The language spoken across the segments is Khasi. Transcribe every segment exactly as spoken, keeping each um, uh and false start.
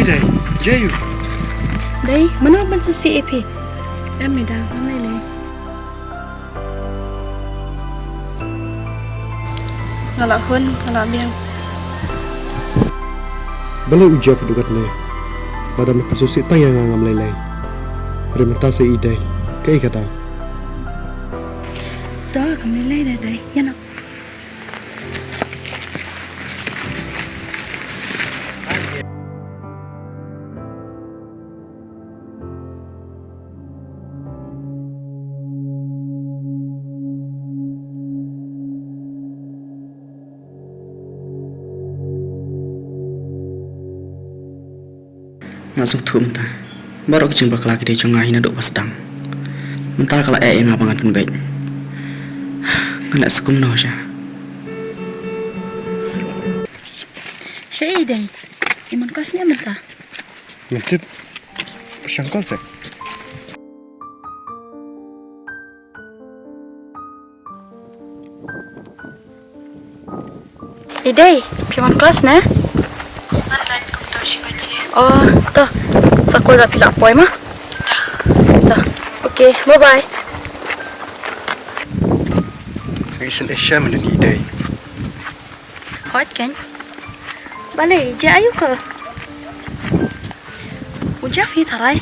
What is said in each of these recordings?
Dei, Jayu. Dei, mano ban sngewsih ïa phi? Em, Mida, ngan lei lei. Nga la hun, nga la biang. Balei u Jeff u dei katne? Lada me pynsngewsih tang ïa nga ngam lei lei. Hynrei mynta sa i Dei, kaei ka daw? To, kam lei lei Dei, Dei. Ïa noh. Nga sngewthuh mynta. Baroh ki jingbakla ki dei jong nga hi naduh ba sdang. Mynta ka la eh ïa nga ba ngan pynbeit. Ngan leh sa kumno sha? Shaei Dei? I mon klas ne mynta? Ngam tip. Pyrshang call seh. I Dei, phi wan klas ne? Ngan leit kumto shi baje. Oh, to. Sa call da phi la poi ma? To. To. Okay, bye bye. Isn't it shame in the Dei? Hooid kein. Balei, jia aïu ka? U Jeff hi tharai.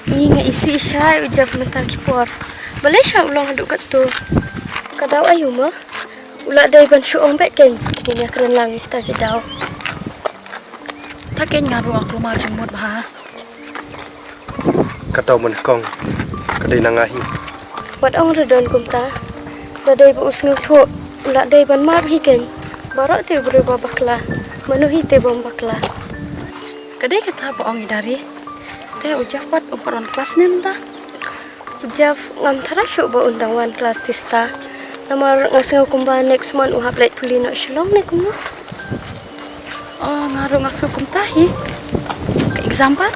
Ï, nga isih shai u Jeff mynta ki por. Balei sha u long haduh katto? Ka daw aïu mo? U la dei ban shu ong beit kein. Ngin ïakren lang ïa kita ki daw. Ta kein nga ruh nga kulmar jingmut bha. Ka daw manyngkong ka dei na nga hi. Wat ong re don kumta. Lada dei ba u sngewthuh, u la dei ban map hi kein. Baroh te u briew ba bakla, mano hi te bym bakla? Ka dei kata ba ong i Dari. Te u Jeff pat um pat wan klas ne mynta? U Jeff ngam tharai shuh ba un dang wan klas te stad. Namar nga sngew kumba next month u hap leit pule noh Shillong ne kumno. Oh, nga ruh nga sngew kumta hi. Ka exam pat?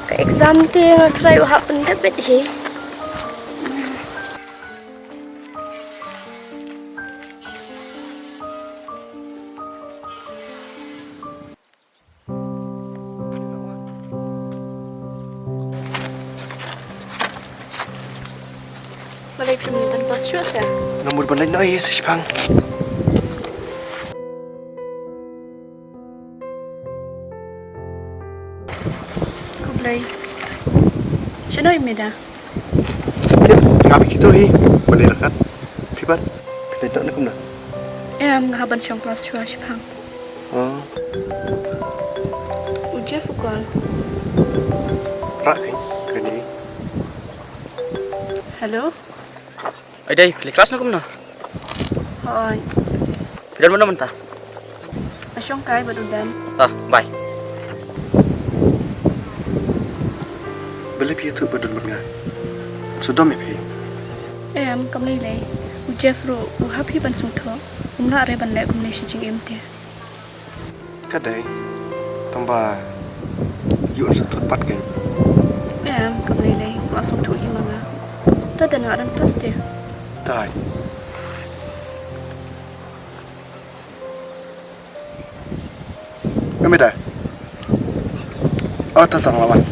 Ka exam te nga tharai u hap pyndep beit hi. Balei phim don klas shuh seh? Nga mut ban leit noh ïa shipang. Khublei. Shano i Mida? Nga phi kito hi ban leit ryngkat. Phi pat phi leit noh ne kumno? Em, nga hap ban shong klas shuwa shipang. Oh. U Jeff u call. Rak kein kane. Hello. Ai dei, phi leit klas ne kumno? Hooid. Phi don mano mynta? Nga shong kai bad u Dan. Ah, bye. Balei phi ïathuh ba don bad nga? Sngewdom ïa phi? Em, kam lei lei. U Jeff ruh u hap hi ban sngewthuh. Um lah re ban leh kumne sha jingim te. Ka dei tang ba ïoh sngewthuh pat kein. Em, kam lei lei, nga sngewthuh hi ma nga. To, dang nga don klas te. Dei. Nga mih da. Oh, to, to, nga la wan.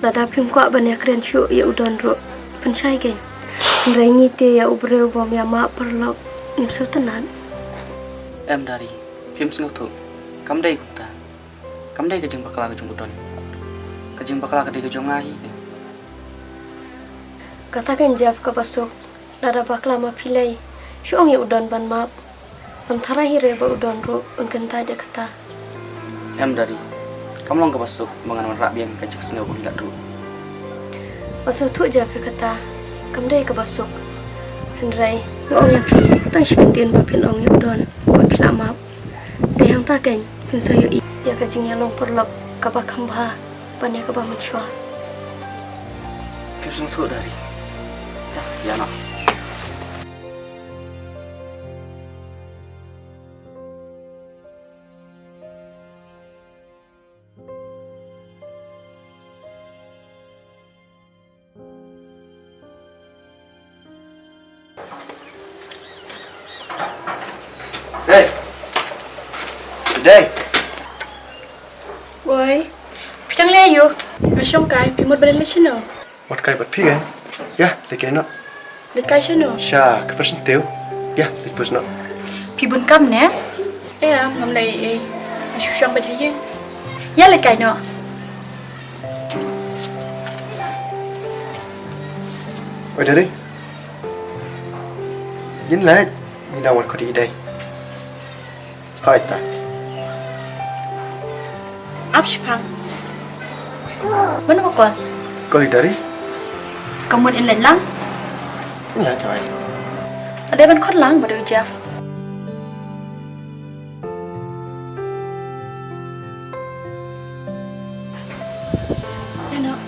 Lada phim kwah ban ïakren shuh ïa u Don ruh, pynshai kein. Hynrei ngi te ïa u briew bym ïa map paralok ngim sngewtynnat. Em Dari, phim sngewthuh. Kam dei kumta. Kam dei ka jingbakla ka jong u Don. Ka jingbakla ka dei ka jong nga hi. Kata kein Jeff kaba suk. Lada bakla ma phi lei, shu ong ïa u Don ban map. Ngam tharai hi re ba u Don ruh un kyntait ïa kata. Em Dari, kam long kaba suk ba ngan wanrah biang ka jingsngew u Hilat ruh. Nga sngewthuh Jeff ïa kata, kam dei kaba suk. Hynrei nga ong ïa phi, tang shi kyntien ba phin ong ïa u Don ba phi la map. Dei hangta kein phin sa ïohi ïa ka jingïalong paralok kaba kham bha ban ïa kaba mynshuwa. Phim sngewthuh Dari. Ïa, ïa noh. Dei. Woi. Phi tang leh aïu? Nga shong kai, phi mut ban leit shano? Wat kai bad phi kan? Ïa, leit kai noh. Leit kai shano? Sha ka pyrshang teu. Ïa, leit pus noh. Phi bun kam ne? Ïa, ngam lei ei. Nga shu shong bad ha ïing. Ïa, leit kai noh. Oi Dari. Ngin leit. Ngi dang wan khot ïa i Dei. Hai ta. Ap shipang. Mano ba call? Call i Dari. Ka mut in leit lang? In leit, hai. Ade ban khot lang ba dei u Jeff. Ïa noh.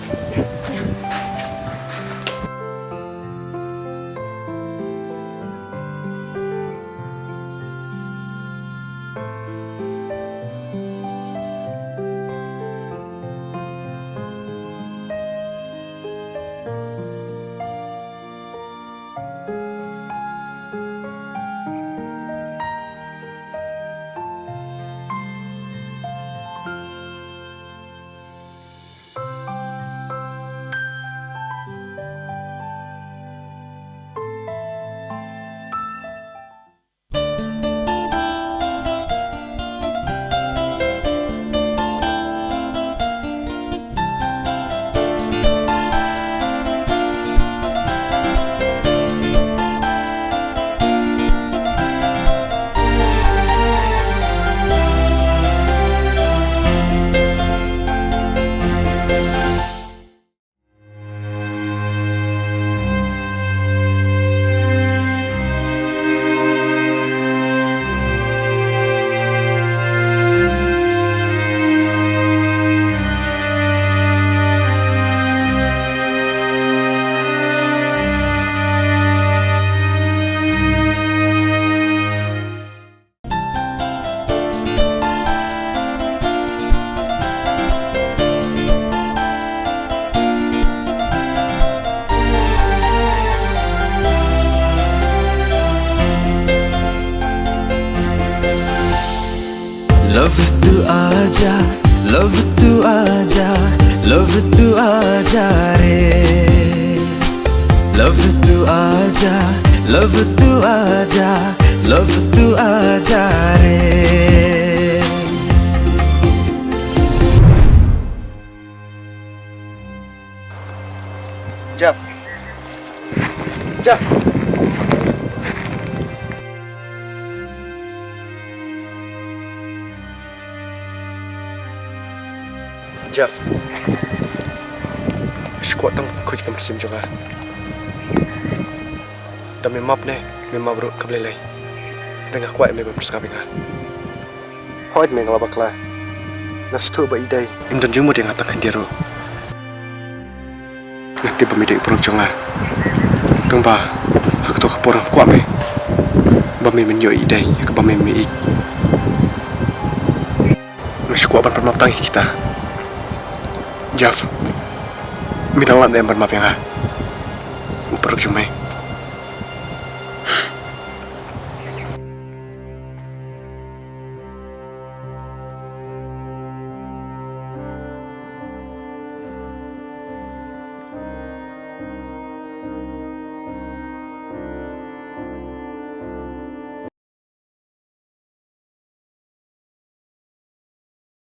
Love tu aja, love tu aja, love tu aja re. Love tu aja, love tu aja, love tu aja re. Jeff. Jeff. Jeff. Shu kwah tang khuid ka mynsiem jong nga. Da me map ne, me map ruh ka blei lei. Da nga kwah me ban pyrshang ïa nga. Hooid me nga la bakla. Nga sngewthuh ba i dei. Im don jingmut ïa nga tang khyndiat ruh. Nga tip ba me dei u paralok jong nga. Tang ba ha kato ka por nga kwah me. Ba me men ïoh i dei ïa kaba me me ïeit. Nga shu kwah ban pan map tang ïa kita. Jeff, me dang lah ne em ban map ïa nga, u paralok jong me?